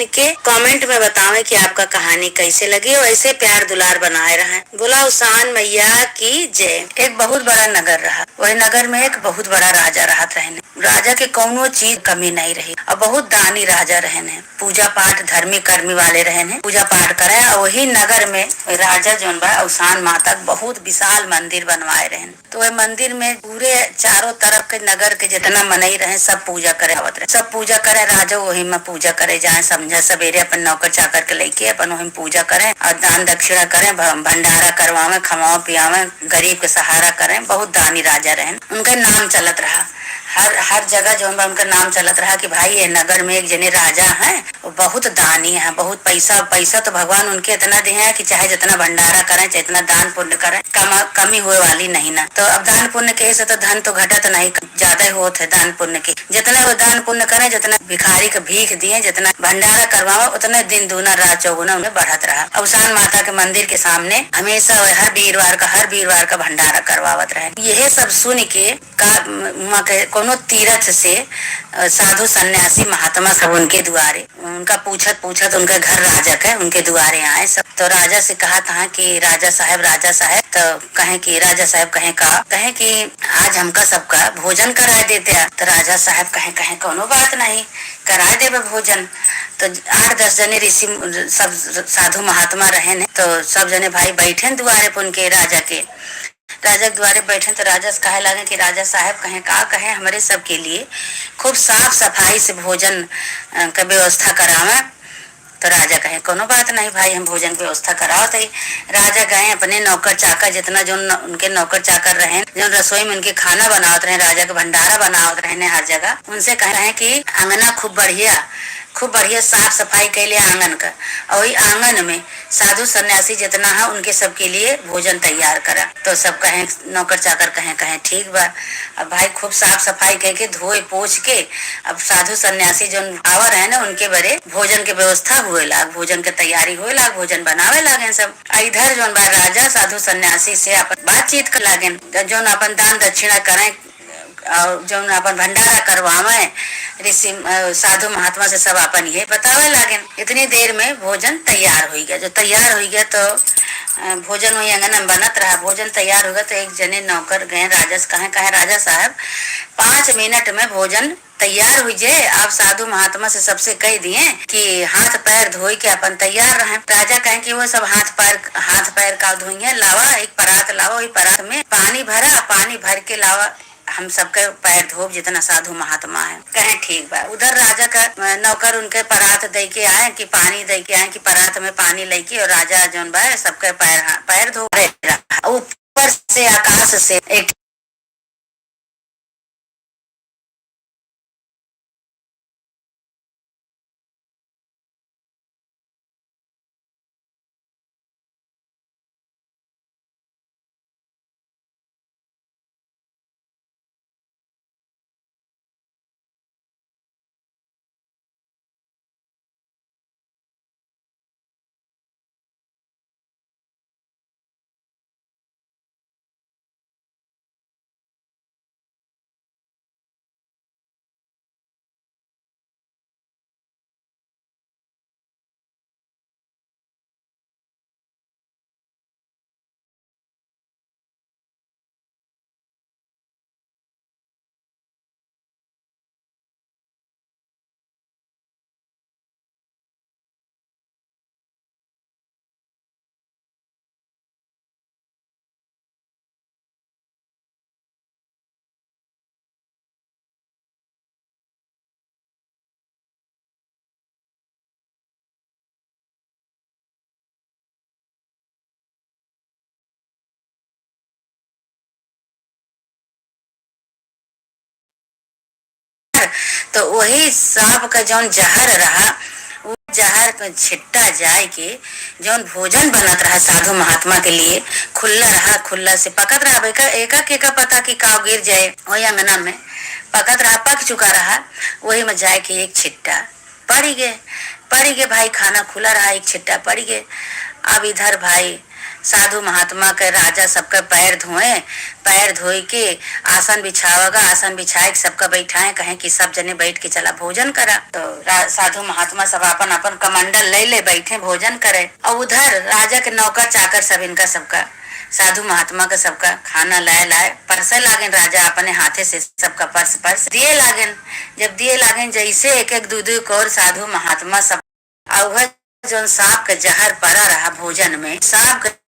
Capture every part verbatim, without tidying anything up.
के comment में बतावें कि आपका कहानी कैसे लगी और ऐसे प्यार दुलार बनाए रहें। बोला अवसान मैया की जय। एक बहुत बड़ा नगर रहा। वही नगर में एक बहुत बड़ा राजा रहत रहेन। राजा के कौनो चीज कमी नहीं रही और बहुत दानी राजा रहेन। पूजा पाठ धर्मी कर्मी वाले रहेन, पूजा पाठ करें। और वही नगर में राजा जौन बा अवसान माता के बहुत विशाल मंदिर बनवाए रहेन। तो वह मंदिर में पूरे चारों तरफ के नगर के जितना मनई रहे, सब पूजा करे आवत रहे। सब पूजा करे, राजा वही में पूजा करे जाए, समझा, सवेरे अपन नौकर चाकर के लेके अपन वही में पूजा करें और दान दक्षिणा करें, भ-, भंडारा करवावें, खवावें पियावें, गरीब के सहारा करें। बहुत दानी राजा रहेन, उनके नाम चलत रहा। हर, हर जगह जौन बा उनका नाम चलत रहा कि भाई, ये नगर में एक जने राजा हैं, वो बहुत दानी हैं, बहुत पैसा, पैसा तो भगवान उनके इतना दिए हैं कि चाहे जितना भंडारा करें, चाहे इतना दान पुण्य करें, कमा, कमी हुए वाली नहीं ना। तो अब दान पुण्य के से तो धन तो घटत नहीं, ज्यादा ही होत है दान पुण्य के। जितना वो दान पुण्य करें, जितना भिखारी के भीख दिए, जितना भंडारा करवावा, उतने दिन दूना रात चौगुना उनमें बढ़त रहा। अवसान माता के मंदिर के सामने हमेशा वह हर वीरवार का, हर वीरवार का भंडारा करवावत रहे। यह सब सुन के का, वहाँ के कोनो तीरथ से, अ, साधु सन्यासी महात्मा सब उनके दुआरे, उनका पूछत पूछत उनके घर राजा के, उनके दुआरे आए सब। तो राजा से कहा था कि राजा साहब, राजा साहब, तो कहें कि राजा साहब कहें का, कहें कि आज हमका सबका भोजन कराए देते। तो राजा साहब कहें, कहें कोनो बात नहीं, कराए देबे भोजन। तो आठ दस जने ऋषि सब साधु महात्मा रहे ने, तो सब जने भाई बैठे दुआरे पर उनके राजा के। राजा के दुआरे बैठे तो राजा से कहे लागे कि राजा साहब कहें का, कहें हमरे सबके लिए खूब साफ सफाई से भोजन, अ, के व्यवस्था करावा। तो राजा कहें कोनो बात नहीं भाई, हम भोजन के व्यवस्था करावत है। राजा गए अपने नौकर चाकर, जितना जो न-, उनके नौकर चाकर रहे, जो रसोई में उनके खाना बनावत रहे, राजा के भंडारा बनावत रहे ने हर जगह, उनसे कहे रहे कि अंगना खूब बढ़िया, खूब बढ़िया साफ सफाई कैले आंगन का, और वही आंगन में साधु सन्यासी जितना है उनके सबके लिए भोजन तैयार करा। तो सब कहें, नौकर चाकर कहें, कहें ठीक बा। अब भाई खूब साफ सफाई कह के धोए पोछ के अब साधु सन्यासी जौन आवर है ना उनके बरे भोजन के व्यवस्था हुए लाग, भोजन के तैयारी हुए लाग, भोजन बनावे लागे सब। आ इधर जौन बा राजा साधु सन्यासी से अपन बातचीत कर लागेन, जौन अपन दान दक्षिणा करें और जौन अपन भंडारा करवावे ऋषि, अ, साधु महात्मा से सब अपन ये बतावे लागेन। इतनी देर में भोजन तैयार हुई गया। जो तैयार हुई गया तो, अ, भोजन वही अंगन में बनत रहा। भोजन तैयार हो गया तो एक जने नौकर गए राजा से कहे, कहे राजा साहब, पाँच मिनट में भोजन तैयार हुई जे। आप साधु महात्मा से सबसे कह दिए कि हाथ पैर धोई के अपन तैयार रहें। राजा कहें कि वो सब हाथ पैर, हाथ पैर का धोई है, लावा एक परात लावा, वही परात में पानी भरा, पानी भर के लावा, हम सबके पैर धोब जितना साधु महात्मा है। कहें ठीक बा। उधर राजा का, अ, नौकर उनके परात दे के आए कि पानी दे के आए कि परात में पानी लेके और राजा जौन बा सबके पैर, पैर धो रहे रहा। ऊपर से आकाश से एक तो वही सांप का जौन जहर रहा, वो जहर का छिट्टा जाए के जौन भोजन बनत रहा साधु महात्मा के लिए, खुल्ला रहा, खुल्ला से पकत रहा। अब एका, एका के का पता कि काव गिर जाए, वही अंगना में पकत रहा, पक चुका रहा, वही में जाए के एक छिट्टा पड़ी गए, पड़ी गए भाई, खाना खुला रहा, एक छिट्टा पड़ी गए। अब इधर भाई साधु महात्मा के राजा सबके पैर धोए, पैर धोई के आसन बिछावगा, आसन बिछाए के सबका बैठाए, कहें कि सब जने बैठ के चला भोजन करा। तो रा-, साधु महात्मा सब आपन आपन कमंडल ले ले बैठे भोजन करे। और उधर राजा के नौकर चाकर सब इनका सबका, साधु महात्मा के सबका खाना लाए लाए परसे लागेन। राजा अपने हाथे से सबका परस परस दिए लागेन। जब दिए लागेन, जैसे एक एक दू दू कौर साधु महात्मा सब, आ वह जौन सांप के जहर पड़ा रहा भोजन में, सांप के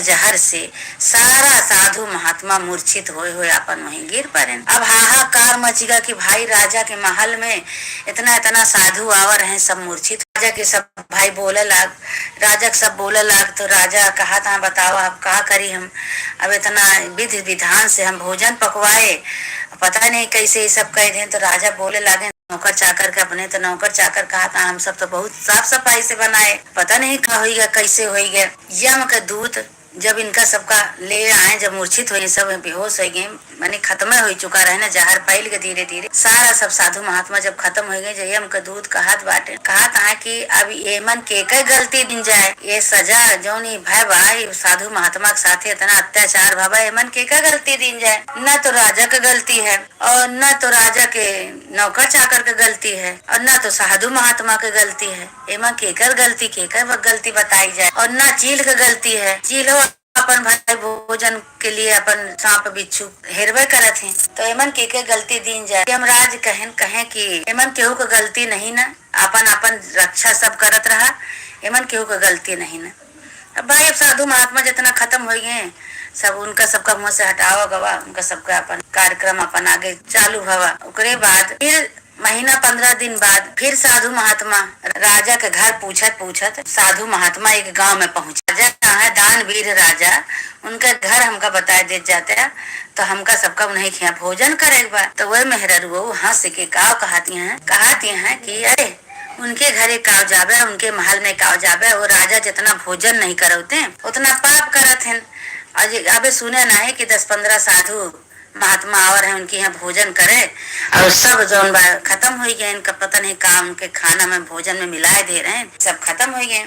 जहर से सारा साधु महात्मा मूर्छित होए होए आपन वहीं गिर पड़ेन। अब हाहाकार मचिगा कि भाई, राजा के महल में इतना इतना साधु आवर हैं, सब मूर्छित। राजा के सब भाई बोले लाग, राजा के सब बोले लाग, तो राजा कहा था, "बताओ, अब का करी हम? अब इतना विधि विधान से हम भोजन पकवाए, पता नहीं कैसे ये सब कह दें।" तो राजा बोले लागे नौकर चाकर के अपने, तो नौकर चाकर कहा था, "हम सब तो बहुत साफ सफाई से बनाए, पता नहीं का होइगा, कैसे होइगा।" यम के दूत जब इनका सबका ले आए, जब मूर्छित हुए, सब बेहोश हो गए, माने खत्म हो चुका रहे ना, जहर फैल के धीरे धीरे सारा सब साधु महात्मा जब खत्म हो गए, जब यम के दूत कहत बाटे, कहत है कि अब एमन के के गलती दिन जाए, ये सजा जौन ई भय बा, ई साधु महात्मा के साथे इतना अत्याचार भवा, एमन के के गलती दिन जाए, न तो राजा के गलती है और न तो राजा के नौकर चाकर के गलती है और न तो साधु महात्मा के गलती है। एमा केकर गलती, केकर ब-, गलती बताई जाए और न चील के गलती है। चीलो अपन भाई भोजन के लिए अपन सांप बिच्छू हेरबे करत हैं, तो एमन के के गलती दीन जाए? यमराज कहेन, कहें कि एमन केहू के गलती नहीं ना, अपन अपन रक्षा सब करत रहा, एमन केहू के गलती नहीं ना। अब भाई, अब साधु महात्मा जितना खत्म हो गए, सब उनका सबका मुँह से हटावा गवा, उनका सबका अपन कार्यक्रम अपन आगे चालू भवा। ओकरे बाद फिर महीना पन्द्रह दिन बाद फिर साधु महात्मा राजा के घर पूछत पूछत साधु महात्मा एक गांव में पहुंच। राजा कहाँ है? दानवीर राजा, उनके घर हमका बताए देत जाते, तो हमका सबका उन्हीं के यहाँ भोजन करे के बा। तो वह मेहररुआ हंस के का कहती हैं, कहती हैं कि अरे, उनके घरे काव जाबे, उनके महल में काव जाबे, वो राजा जितना भोजन नहीं करौते, उतना पाप करत हैं। और ये अबे सुने ना है कि दस पन्द्रह साधु महात्मा आवर हैं, उनके यहाँ भोजन करे, और सब जौन बा खत्म हो गए, इनका पता नहीं का उनके खाना में, भोजन में मिलाए दे रहे हैं, सब खत्म हो गए।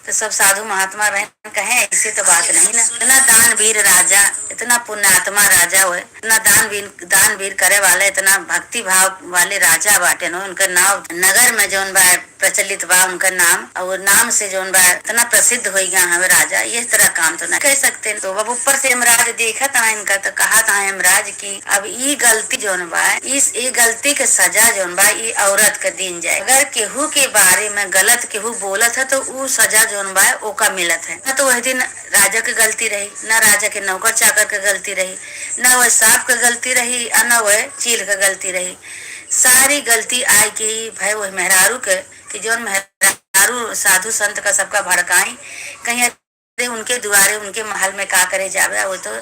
तो सब साधु महात्मा रहे, कहे, "ऐसे तो बात नहीं ना, इतना दानवीर राजा, इतना पुण्यात्मा राजा हुए, इतना दानवीर, दानवीर करे वाले, इतना भक्ति भाव वाले राजा बाटे न, उनके नाव नगर में जौन बा प्रचलित बा, उनका नाम, और नाम से जौन बा इतना प्रसिद्ध हो गया हमें राजा, ये तरह काम तो ना कर सकते।" तो अब ऊपर से यमराज देखत आए इनका, तो कहत आए यमराज कि अब ई गलती जौन बा, इस, ई गलती के सजा जौन बा, ई औरत के दीन जाए। अगर केहू के बारे में गलत केहू बोलत है, तो ऊ सजा जौन बा, ओका मिलत है। ना तो वह दिन राजा के गलती रही, ना राजा के नौकर चाकर के गलती रही, ना वह सांप के गलती रही, और ना वह चील के गलती रही। सारी गलती आए के भय वह मेहरारू के, कि जौन मेहरारू साधु संत का सबका भड़काई, कहीं अरे उनके दुआरे, उनके महल में का करे जावे, वो तो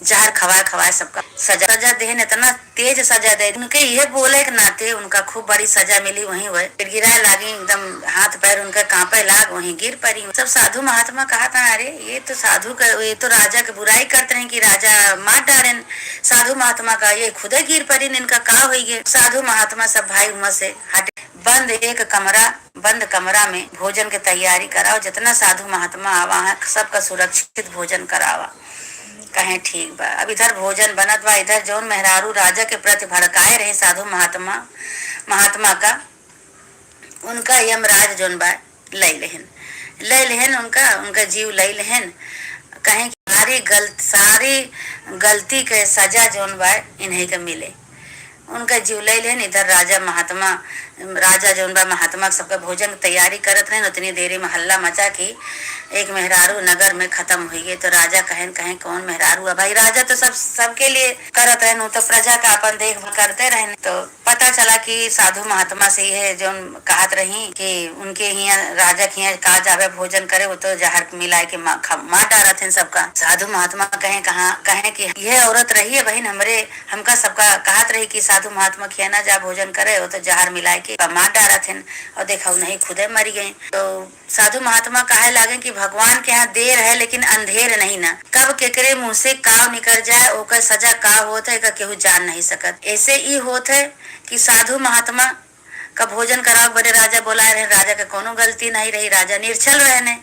जहर खवाए खवाए सबका सजा, सजा देहन, इतना तेज सजा दे। उनके ये बोले के नाते उनका खूब बड़ी सजा मिली। वहीं वह गिड़गिड़ाए लागी, एकदम हाथ पैर उनके कांपे लाग, वहीं गिर पड़ी। सब साधु महात्मा कहा था, "अरे, ये तो साधु का, ये तो राजा के बुराई करते रहे कि राजा मार डारेन साधु महात्मा का, ये खुदे गिर पड़ी, इनका का होई गए?" साधु महात्मा सब भाई उमा से हटे। बंद एक कमरा, बंद कमरा में भोजन के तैयारी कराओ, जितना साधु महात्मा आवा है, सबका सुरक्षित भोजन करावा। कहें, "ठीक बा।" अब इधर भोजन बनत बा, इधर जौन मेहरारू राजा के प्रति भड़काए रहे साधु महात्मा, महात्मा का, उनका यमराज जौन बा, लई लेहन, लई लेहन उनका, उनका जीव लई लेहन। कहें कि सारी गलत, सारी गलती के सजा जौन बा, इन्हीं के मिले। उनका जीव लई लेहन। इधर राजा महात्मा, राजा जौन बा, महात्मा सबके भोजन के तैयारी करत रहन। उतनी देरी में हल्ला मचा कि एक मेहरारू नगर में खत्म हुई गई। तो राजा कहेन, कहें, "कौन मेहरारू है भाई?" राजा तो सब, सबके लिए करत रहन, वो तो प्रजा का अपन देखभाल करते रहन। तो पता चला कि साधु महात्मा से ये जौन कहत रही कि उनके हियाँ, राजा के हियाँ का जावे भोजन करे, वो तो जहर मिलाए के मा-, खा-, मार डारत हैं सबका। साधु महात्मा कहें, कहाँ, कहें कि ये औरत रही है बहिन हमरे, हमका सबका कहत रही कि साधु महात्मा के हियाँ ना जा भोजन करे, वो तो जहर मिलाए के मार डारत हैं, और देखा, नहीं खुदे मर गए। तो साधु महात्मा कहे लागे कि भगवान के यहाँ देर है लेकिन अंधेर नहीं ना, कब केकरे मुँह से काव निकर जाए, ओकर सजा का होत है, एकर केहू जान नहीं सकत। ऐसे ई होत है कि साधु महात्मा का भोजन करावे बदे राजा बोलाए रहे, राजा के कोनो गलती नहीं रही, राजा निरछल रहने,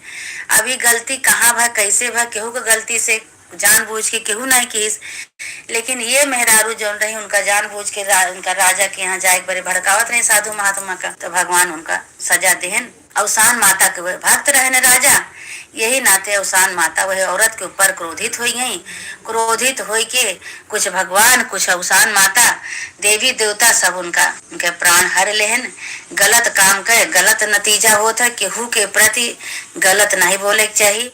अब ई गलती कहाँ भा, कैसे भा, केहू के गलती से जानबूझ के केहू नाहीं किहिस, लेकिन ये मेहरारू जौन रही, उनका जानबूझ के रा-, उनका राजा के यहाँ जाए के बरे भड़कावत रही साधु महात्मा का, तो भगवान उनका सजा देहन। अवसान माता के वह भक्त रहन राजा, यही नाते अवसान माता वह औरत के ऊपर क्रोधित होइ गई। क्रोधित होइ के कुछ भगवान, कुछ अवसान माता, देवी देवता सब उनका, उनके प्राण हर लेहन। गलत काम के गलत नतीजा होत है, केहू के प्रति गलत नहीं बोले के चाही।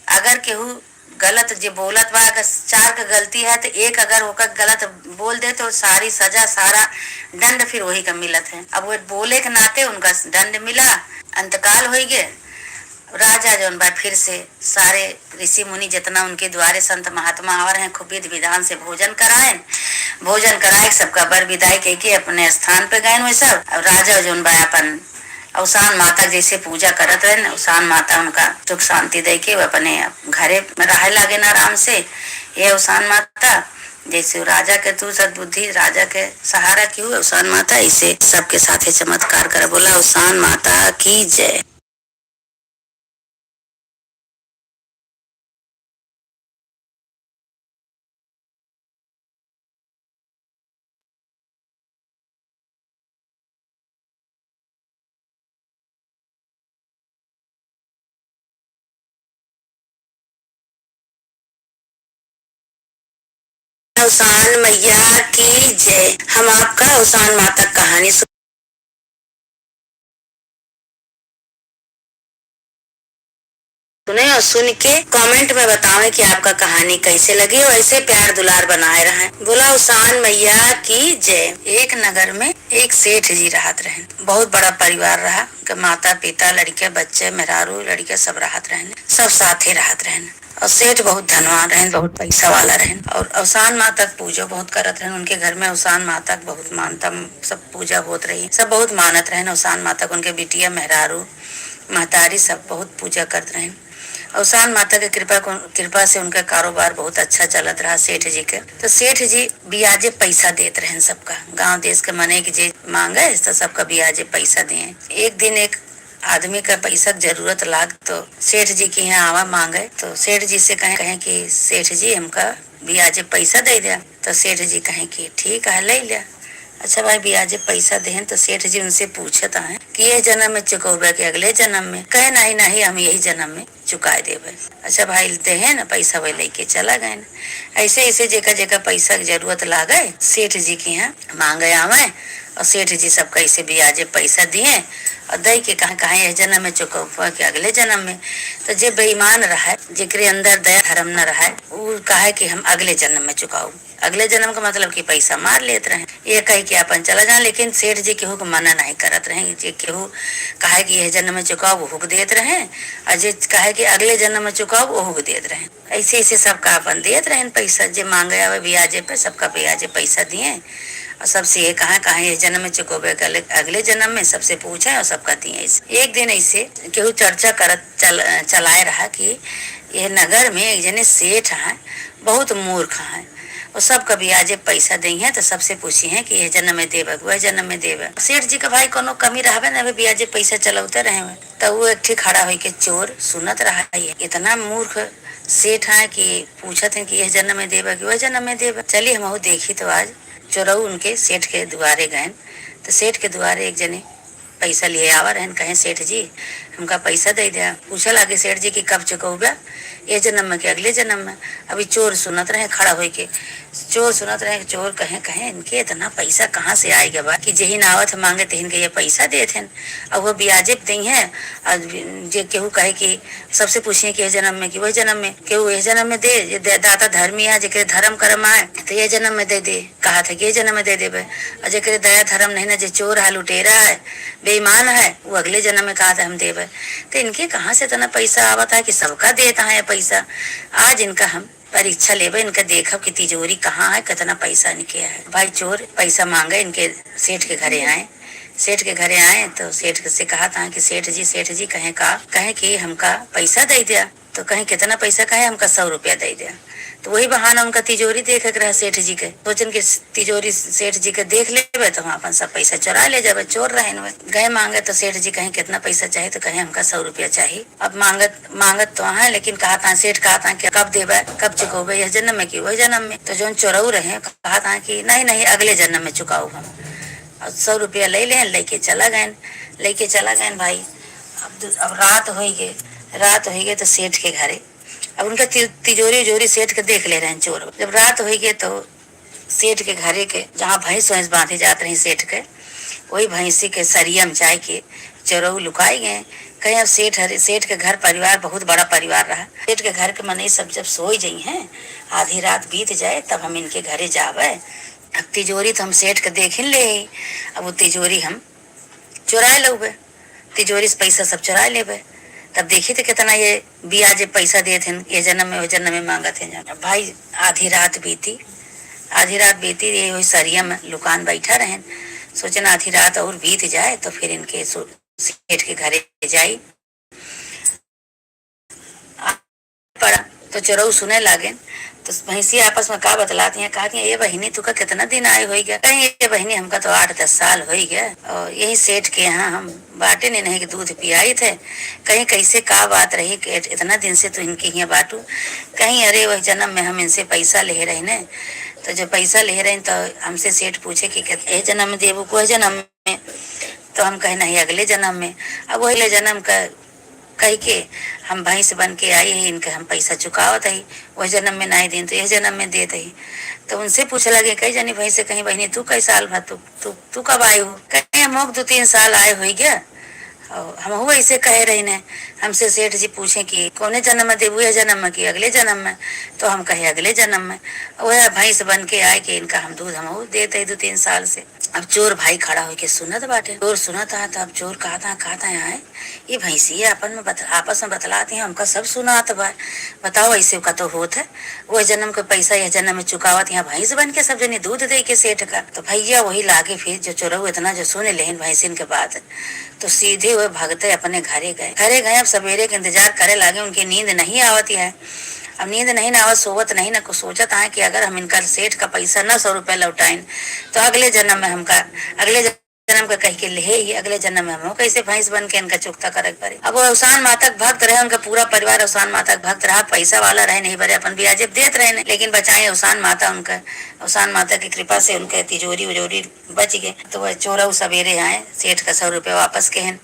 अगर केहू गलत जे बोलत बा, अगर चार के गलती है, तो एक अगर ओकर गलत बोल दे, तो सारी सजा, सारा दंड फिर वही का मिलत है। अब वो बोले के नाते उनका दंड मिला, अंतकाल होई गे। राजा जौन बा, फिर से सारे ऋषि मुनि जितना उनके द्वारे संत महात्मा आवर हैं, खूब विधि विधान से भोजन कराएन। भोजन कराए के सबका बर विदाई कह के अपने स्थान पे गए हुए सब। और राजा जौन बा, अपन अवसान माता के जैसे पूजा करत रहन, अवसान माता उनका सुख शांति दे के वो अपने घरे में रहे लागे ना आराम से। ये अवसान माता, जैसे वो राजा के तू सद्बुद्धि, राजा के सहारा की हुए, अवसान माता इसे सबके साथे चमत्कार कर। बोला अवसान माता की जय। अवसान मैया की जय। हम आपका अवसान माता कहानी सुन- सुने और सुन के comment में बतावें कि आपका कहानी कैसे लगी और ऐसे प्यार दुलार बनाए रहें। बोला अवसान मैया की जय। एक नगर में एक सेठ जी रहत रहें। बहुत बड़ा परिवार रहा। उनके माता, पिता, लड़के, बच्चे, मेहरारू, लड़के सब रहत रहें। सब साथे रहत रहें। और सेठ बहुत धनवान रहें, बहुत पैसा वाला रहें। और अवसान माता के पूजो बहुत करत रहें। उनके घर में अवसान माता के बहुत मानता, सब पूजा होत रही, सब बहुत मानत रहें अवसान माता के। उनके बिटिया, मेहरारू, महतारी सब बहुत पूजा करत रहें। अवसान माता के कृपा को, कृपा से उनका कारोबार बहुत अच्छा चलत रहा सेठ जी के। तो सेठ जी बियाजे पैसा देत रहें सबका, गांव देश के मनई के जे मांगे तो सबका बियाजे पैसा दिए। एक दिन एक आदमी का पैसा के जरूरत लाग तो सेठ जी के यहाँ आवा मांगे, तो सेठ जी से कहें, कहें कि सेठ जी, हमका बियाजे पैसा दे द्या। तो सेठ जी कहें कि ठीक है, ले ल्या। अच्छा भाई, बियाजे पैसा देहें तो सेठ जी उनसे पूछत हैं कि ये जन्म में चुकौबे कि अगले जन्म में? कहे, नहीं, नहीं, हम यही जन्म में चुकाए देबे। अच्छा भाई, देहें ना पैसा, वही लेके चला गए ना। ऐसे, ऐसे जेका, जेका पैसा के जरूरत लागे, सेठ जी के यहाँ मांगे आवे और सेठ जी सबका ऐसे बियाजे पैसा दिए और दे के कहाँ, कहाँ यह जन्म में चुकौबे कि अगले जन्म में। तो जे बेईमान रहे, जेकरे अंदर दया धर्म न रहे, उ कहे कि हम अगले जन्म में चुकाऊ। अगले जन्म का मतलब कि पैसा मार लेत रहे, ये कह के अपन चला जाए। लेकिन सेठ जी केहू के मना नहीं करत रहे, जे केहू कहे कि यह जन्म में चुकाओ, वो हुक देत रहे, और जे कहे कि अगले जन्म में चुकाओ, वो हुक देत रहे। ऐसे, ऐसे सबका अपन देत रहें पैसा, जे मांगे आवे बियाजे पे, सबका बियाजे पैसा दिए। और सबसे ये कहा, कहा ये जन्म में चुकोबे, अगले, अगले जन्म में, सबसे पूछे और सबका दिए। ऐसे एक दिन ऐसे केहू चर्चा करत चल, चलाए रहा कि ये नगर में एक जने सेठ हैं, बहुत मूर्ख हैं, वो सबका बियाजे पैसा देइहें, तो सबसे पूछिहें कि ये जन्म में देबे कि वह जन्म में देबे। सेठ जी का भाई कोनो कमी रहबे न, अभी बियाजे पैसा चलौते रहे हुए। तो वो एक ठे खड़ा होई के चोर सुनत रहा है, इतना मूर्ख सेठ है कि पूछत हैं कि यह जन्म में देबा कि वह जन्म में देबा। चली हमहू देखी। तो आज चोरऊ उनके सेठ के दुआरे गए। तो सेठ के दुआरे एक जने पैसा लिए आवा रहन, कहें, "सेठ जी, हमका पैसा दे द्या।" पूछे लागे सेठ जी कि कब चुकौबा, ये जन्म में कि अगले जन्म में? अभी चोर सुनत रहे खड़ा होई के, चोर सुनत रहे, चोर कहें, कहें, "इनके इतना पैसा कहाँ से आए गवा कि जेही ना आवत है मांगे, तेहिन के ये पैसा देत हैं।" और वो ब्याजे पे देइहें। और जे केहू कहे कि सबसे पूछिए कि यह जन्म में कि वह जन्म में, केहू यह जन्म में दे, जे दे-, दाता धर्मी है, जेकरे धर्म कर्म आए, तो यह जन्म में दे दे, कहा था कि यह जन्म में दे देबे। और जेकरे दया धर्म नहीं ना, जे चोर है, लुटेरा है, बेईमान है, वो अगले जन्म में कहा था हम देबे। तो इनके कहाँ से इतना पैसा आवत है कि सबका देता है पैसा? आज इनका हम परीक्षा लेबे, इनका देखब कि तिजोरी कहाँ है, कितना पैसा इनके है। भाई चोर पैसा मांगे इनके सेठ के घरे आए। सेठ के घरे आए तो सेठ से कहा था कि, "सेठ जी, सेठ जी," कहें, "का?" कहें कि, "हमका पैसा दे द्या।" तो कहें, "कितना पैसा?" कहें, "हमका सौ रुपया दे द्या।" तो वही बहाना उनका तिजोरी देखे के रहा सेठ जी के। सोचन कि तिजोरी सेठ जी के देख लेबे तो हम अपन सब पैसा चोरा ले जाबे, चोर रहेन वे। गए मांगे तो सेठ जी कहें, "कितना पैसा चाही?" तो कहें, "हमका सौ रुपया चाही।" अब मांगत, मांगत तो हैं, लेकिन कहत हैं, सेठ कहत हैं कि कब देबे, कब चुकौबे, यह जन्म में कि वही जन्म में? तो जौन चोरऊ रहे, कहत हैं कि नहीं, नहीं, अगले जन्म में चुकाउब हम। और सौ रुपया ले लें, लेके चला गए, लेके चला गए भाई। अब दु-, अब रात होई गए, रात होई गए तो सेठ के घरे, अब उनका ति-, तिजोरी उजोरी सेठ के देख ले रहे हैं चोर। जब रात होई गए तो सेठ के घरे के, जहाँ भैंस वैंस बांधे जात रही सेठ के, वही भैंसी के सरिया में जाए के चोरऊ लुकाई गए। कहें अब सेठ हरे, सेठ के घर परिवार बहुत बड़ा परिवार रहा। सेठ के घर के मनई सब जब सोई जइहें, आधी रात बीत जाए, तब हम इनके घरे जावे। अब तिजोरी तो हम सेठ के देखिन ले, अब वो तिजोरी हम चुराए लेबे, तिजोरी से पैसा सब चुराए लेबे। तब देखी तो कितना ये बियाजे पैसा देत हैं, ये जन्म में, वो जन्म में मांगत हैं। अब भाई, आधी रात बीती, आधी रात बीती, ये वही सरिया में लुकान बैठा रहेन। सोचन आधी रात और बीत जाए तो फिर इनके सो-, सेठ के घरे जाई। पड़ा, तो चोरऊ सुने लागेन। तो भैंसिया आपस में का बतलात हैं, कहत हैं, "ए बहिनी, तुका कितना दिन आए होई गया?" कहीं, "ए बहिनी, हमका तो आठ दस साल होई गया और यही सेठ के यहाँ हम बाटे नहीं, नहीं कि दूध पियाई थे।" कहीं, "कैसे का बात रही कि इतना दिन से तू इनके यहाँ बाटू?" कहीं, "अरे, वह जन्म में हम इनसे पैसा ले रहे ने, तो जो पैसा ले रहे तो हमसे सेठ पूछे कि, 'ए जन्म में देबू, को जन्म में?'" तो हम कहे, "नहीं, अगले जन्म में।" अब वही अगले जन्म का कह के हम भैंस बन के आई ही, इनके हम पैसा चुकावत ही, वह जन्म में नाई देन तो यह जन्म में देत ही। तो उनसे पूछे लगे, कई जनी भैंस से, कहीं, "बहिनी, तू कई साल भा तू, तू, तू कब आए हो?" कहीं, "हम दो तीन साल आए होई गया।" और हम हुआ ऐसे कहे रही ने, हमसे सेठ जी पूछे कि, "कौने जन्म में देबू, यह जन्म में कि अगले जन्म में?" तो हम कहे, "अगले जन्म में।" वह भैंस बन के आए कि इनका हम दूध हम देत ही दो तीन साल से। अब चोर भाई खड़ा होके सुनत बाटे। चोर सुनत हा, तो अब चोर कहता, कहता है, "ये भैंसिया अपन में बत-, आपस में बतलात हैं, हमका सब सुनात बा। बताओ, ऐसे का तो होत है? वह जन्म के पैसा यह जन्म में चुकावत, यहाँ भैंस बन के सब जनी दूध दे के सेठ का।" तो भैया वही लागे फिर, जो चोरऊ इतना जो सुन लेहिन भैंसिन के बात, तो सीधे वह भगते अपने घरे गए। घरे गए, अब सवेरे के इंतजार करे लागे, उनके नींद नहीं आवत है। अब नींद नहीं ना आवत, सोवत नहीं ना कुछ, सोचत है कि अगर हम इनका सेठ का पैसा ना सौ रुपया लौटाइन, तो अगले जन्म में हमका, अगले जन्म का कह के ले ही, अगले जन्म में हमहू कैसे भैंस बन के इनका चुकता करे के पड़े। अब वो अवसान माता के भक्त रहे, उनका पूरा परिवार अवसान माता के भक्त रहा, पैसा वाला रहे नहीं बरे, अपन ब्याजे देत रहे नहीं, लेकिन बचाए अवसान माता उनका, अवसान माता की कृपा से उनके तिजोरी उजोरी बच गए। तो वह चोरऊ सवेरे आए, सेठ का सौ रुपया वापस कहन,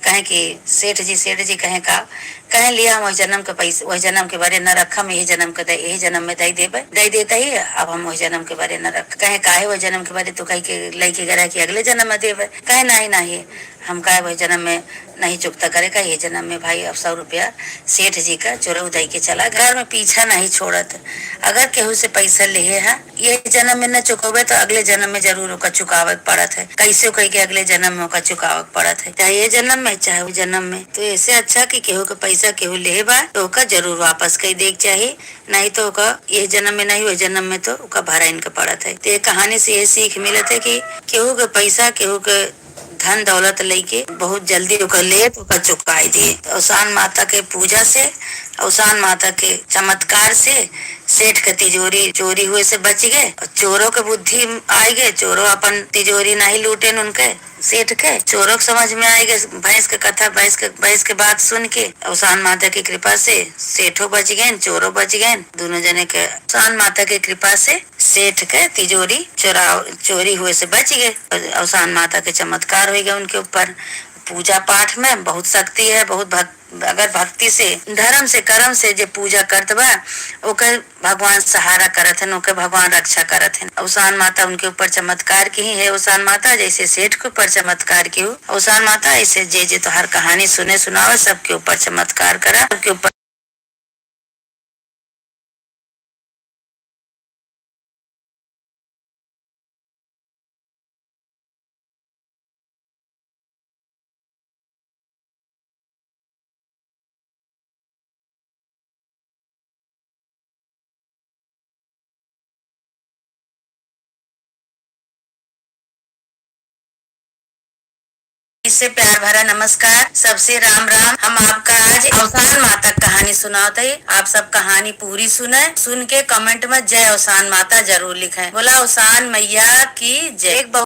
कहें कि, "सेठ जी, सेठ जी," कहें, "का?" कहें, "लिया, हम वह जन्म के पैसे, वह जन्म के बरे न रखम, यही जन्म के दे, यही जन्म में दे देबे, दे देते ही, अब हम वह जन्म के बरे न रख।" कहें, "काहे वह जन्म के बरे?" तो कही के लइके गए रहे कि अगले जन्म में देबे। कहे, "नहीं, नहीं, हम काहे वह जन्म में नहीं चुकता करे का, ये जन्म में भाई अब सौ रुपया सेठ जी का चोरऊ दई के चला गया। घर में पीछा नहीं छोड़त, अगर केहू से पैसा लेहे है, ये जन्म में न चुकौबे तो अगले जन्म में जरूर ओका चुकावे के पड़त है। कैसे कह के अगले जन्म में ओका चुकावे के पड़त है, चाहे ये जन्म में, चाहे वो जन्म में। तो ऐसे अच्छा कि केहू के पैसा केहू लेहे बा, तो ओका जरूर वापस कर दे के चाही, नहीं तो ओका ये जन्म में नहीं, वो जन्म में तो ओका भराइन के पड़त है। तो ये कहानी से ये सीख मिलत है कि केहू के पैसा, केहू के धन दौलत लेके बहुत जल्दी ओकर लेत, ओकर चुकाई दिए। अवसान माता के पूजा से, अवसान माता के चमत्कार से सेठ के तिजोरी चोरी हुए से बच गए। और चोरों के बुद्धि आई गए, चोरों अपन तिजोरी नहीं लूटेन उनके, सेठ के। चोरों के समझ में आई गए भैंस के कथा, भैंस के, भैंस के बात सुन के। अवसान माता की कृपा से सेठो बच गए, चोरों बच गए। दोनों जने के अवसान माता की कृपा से सेठ के तिजोरी चोरा, चोरी हुए से बच गए। अवसान माता के चमत्कार होइ गए उनके ऊपर। पूजा पाठ में बहुत शक्ति है, बहुत भक-, अगर भक्ति से, धर्म से, कर्म से जे पूजा करत बा, ओकर भगवान सहारा करत हन, ओकर भगवान रक्षा करत हन। अवसान माता उनके ऊपर चमत्कार की ही है। अवसान माता जैसे सेठ के ऊपर चमत्कार की हो, अवसान माता ऐसे जे जे तोहार कहानी सुने सुनावे, सबके ऊपर चमत्कार करा, सबके ऊपर से प्यार भरा नमस्कार, सबसे राम राम। हम आपका आज अवसान माता क कहानी सुनावत हई। आप सब कहानी पूरी सुने, सुन के comment में जय अवसान माता जरूर लिखें। बोला अवसान मैया की जय। एक